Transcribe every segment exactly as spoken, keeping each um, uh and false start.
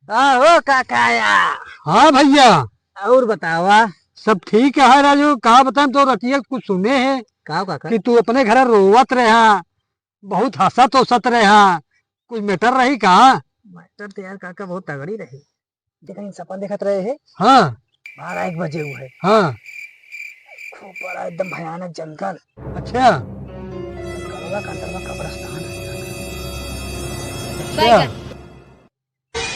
का हो काका या? हाँ भइया। और बतावा। सब ठीक है राजू, का बताएं, तो रतिया कुछ सुने हैं का काका? कि तू अपने घर रोवत रहा, बहुत हंसत हंसत रहा, कुछ matter रही का? Matter तो यार काका बहुत तगड़ी रही। देखा, इन सपन देखत रहे हैं। हाँ। बारह एक बजे हुए। हाँ। खूब बड़ा एकदम भयानक जंगल। अच्छा। जंगलवा का अंदर में कब्रिस्तान है। अच्छा।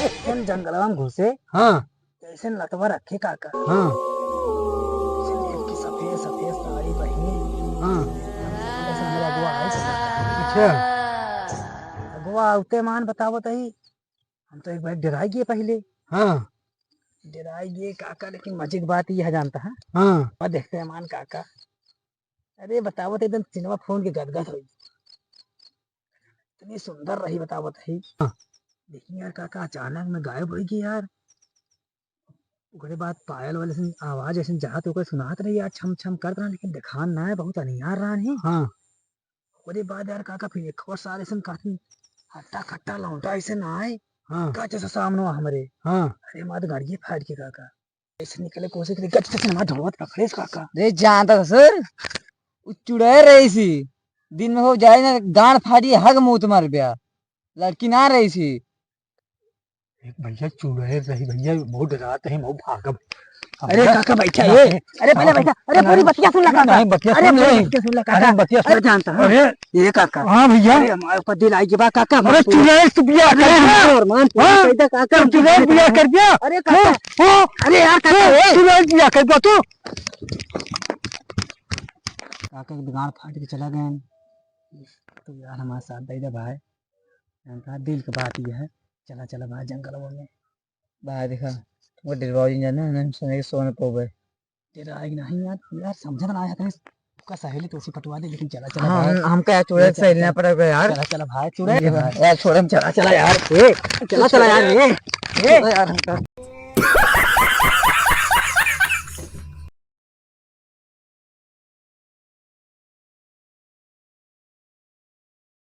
एकदम जंगलवा में घुसे। हाँ। जैसे लतवा रखे काका। हाँ। जैसे देख के सफेद सफेद साड़ी पहने। हाँ। जैसे मेरा अगुआ आए काका। अच्छा। अगुआ आते मान बतावत ही, हम तो एक बार डेराइ गए पहिले। हाँ। डेराइ गए काका, लेकिन मजे की बात यह जानता है। हाँ। और देखते हैं मान काका, अरे बतावत एकदम सिनेमा फोन के गदगद होई। इतनी सुंदर रही बतावत है। हाँ। लेकिन यार काका अचानक में गायब होई गई यार। ओकरे बाद पायल वाले से आवाज ऐसे जात ओकर सुनात रही यार, छम छम करत रहा, लेकिन देखान ना है, बहुत अनियार रहा है। हाँ। ओकरे बाद यार काका फिर एक और साल ऐसे काफी हट्टा कट्टा लौंडा ऐसे ना आए। हाँ। का जैसे सामने हमरे। हाँ। अरे मार गाड़िए फाड़ के काका। ऐसे निकले कोशिश करे, गच से हमार ढोलवत पकड़े से काका। रे जानता था सर, उ चुड़ैल रही सी। दिन में हो जाए ना, गांड फाड़ी हग मुंह तुम्हारे ब्या। लड़की ना रही सी। एक भइया चुड़ैल रही भइया, बहुत डरात है, बहुत भागब। अरे भइया, काका बैठा ना, है। अरे पहले ना, बैठा। अरे ना, पूरी बतिया सुन ला काका। नहीं, बतिया अरे सुन पूरी ले। बतिया सुन ला काका। अरे बतिया अरे सुन। जानता है। अरे ये काका। हाँ भइया। अरे हमारे ऊपर दिल आई के बा काका, अरे मत पूछ। चुड़ैल से बियाह कर अरे दिया। अरमान पूरी हाँ? कैदा काका, तू हम चुड़ैल तुझे बियाह कर दिया? अरे काका। हाँ? हाँ? अरे यार काका, हाँ? ए। चुड़ैल बियाह कर दिया तू? काका के गांड फाट के चला गए। तो यार हमारे साथ दे दे भाई। हम कहा दिल के बात ये है। चला चला भाई जंगल में। भाई देखा, वो डरवाओ जिन जाना, हम सोने के सोने पोबे। तेरा आएगी नहीं यार, यार समझ ना आया था। उसका सहेली तो उसे पटवा दे, लेकिन चला चला हाँ, भाई। हम, हमका चुड़ैल चला, सहेली ना चला। पड़ेगा यार। चला चला भाई, चुड़ैल ये भाई। यार छोड़, हम चला चला यार। ए, चला चला यार, ए, ए। चला यार, हमका।